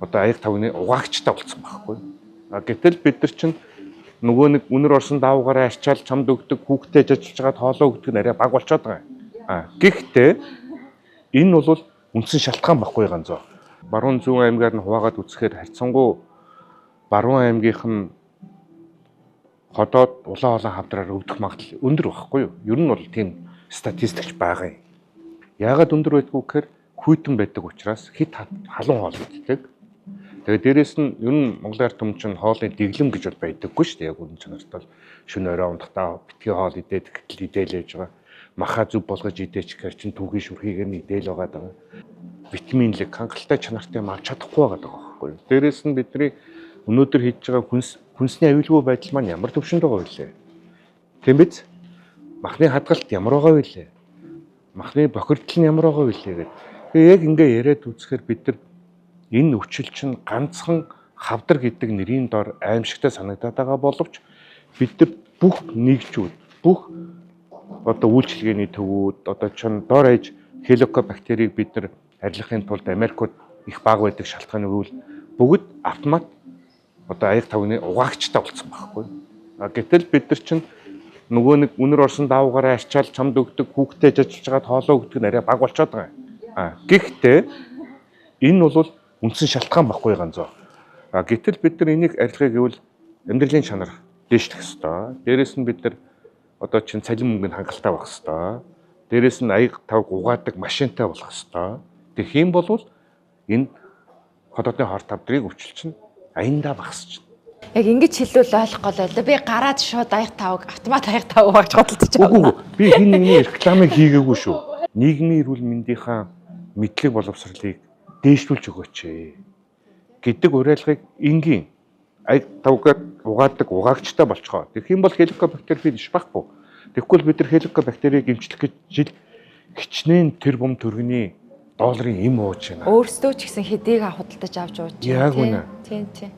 одоо аяг тавны угаагчтай болцсон байхгүй. А гэтэл бид нар чинь нөгөө нэг үнэр орсон даваагаар арчаал чамд өгдөг, хүүхдээ ажиллаж байгаа хоолоо өгдөг нь арай бага болчиход байгаа юм. А гэхдээ энэ бол үндсэн шалтгаан байхгүй ганцоо. Баруун зүүн аймгаар нь хуваагаад үзэхээр харьцангуй Баруун аймгийнх нь ходоод улаан хоолой хавдраар өвдөх магадлал өндөр байхгүй юу? Ер нь бол тийм статистикч байгаа юм. Яагаад өндөр байдгүй гэхээр хүйтэн байдаг учраас хит халуун хоол иддэг. Тэгээд дээрэс нь ер нь Монголын ард түмэн чинь хоолны дэглэм гэж бол байдаггүй шүү дээ. Яг үнэн чанарт бол шөнө орой унтахдаа битгий хоол идээд гэтэл идээл явж байгаа. Маха зүв болгож идээч гэхэр чинь түүхийн шүрхийг нь идээл байгаа даа. Витаминлэг, хангалттай чанартай юм авч чадахгүй байгаа даа байхгүй юу. Дээрэс нь бидний өнөөдөр хийж байгаа хүнс хүнсний аюулгүй байдал маань ямар түвшинд байгаа вэ? Тийм биз? Махны хадгалт ямар байгаа вэ? Махны бохирдол нь ямар байгаа вэ гэдэг. Тэгээ яг ингээ яриад үзэхээр бид нар энэ өвчл чинь ганцхан хавдар гэдэг нэрийн дор аимшигтай санагдаад байгаа боловч бид нар бүх нэгжүүд, бүх одоо үйлчилгээний төвүүд, одоо чон дор хаяж хеликобактерийг бид нар арилгахын тулд Америкууд их бага байдаг шалтгаан нь бүгд автомат одоо аяг тавны угаагчтай болцсон байхгүй. А гэтэл бид нар чинь нөгөө нэг үнэр орсон даваагаар арчаал чамд өгдөг, хүүхдээ ажиллаж байгаа хоолоо өгдөг нь арай бага болчиход байгаа юм. А гэхдээ энэ бол үндсэн шалтгаан байхгүй ганцоо. А гэтэл бид нар энийг арилгахыг гэвэл амьдралын чанар дээшлэх ёстой. Дээрээс нь бид нар одоо чинь цалин мөнгөнд хангалттай байх ёстой. Дээрээс нь аяг тавг угаадаг машинтай болох ёстой. Тэгэх юм бол энэ ходоодны хор тавдрыг өвчл чинь аяндаа багасч. Яг ингэж хэлвэл ойлгохгүй л байлаа. Би гараад шууд аяг тавг, автомат аяг тавг угаач худалдаж Үгүй авна. Би хин нэгний рекламыг хийгээгүй шүү. Нийгмийн эрүүл мэндийнхаа мэдлэг боловсролыг дээшлүүлж өгөөч гэдэг уриалгыг энгийн аяг тавгаар угаадаг угаагчтай болцгоо. Тэгэх юм бол хеликобактер биш байхгүй. Тэгэхгүй бол бид нар хеликобактерийг эмчлэх гэж жил хичнээн тэрбум төгрөгийн долларын им ууж байна. Өөрсдөө ч гэсэн хэдийг худалдаж авч ууж Яг үнэ. Тийм тийм.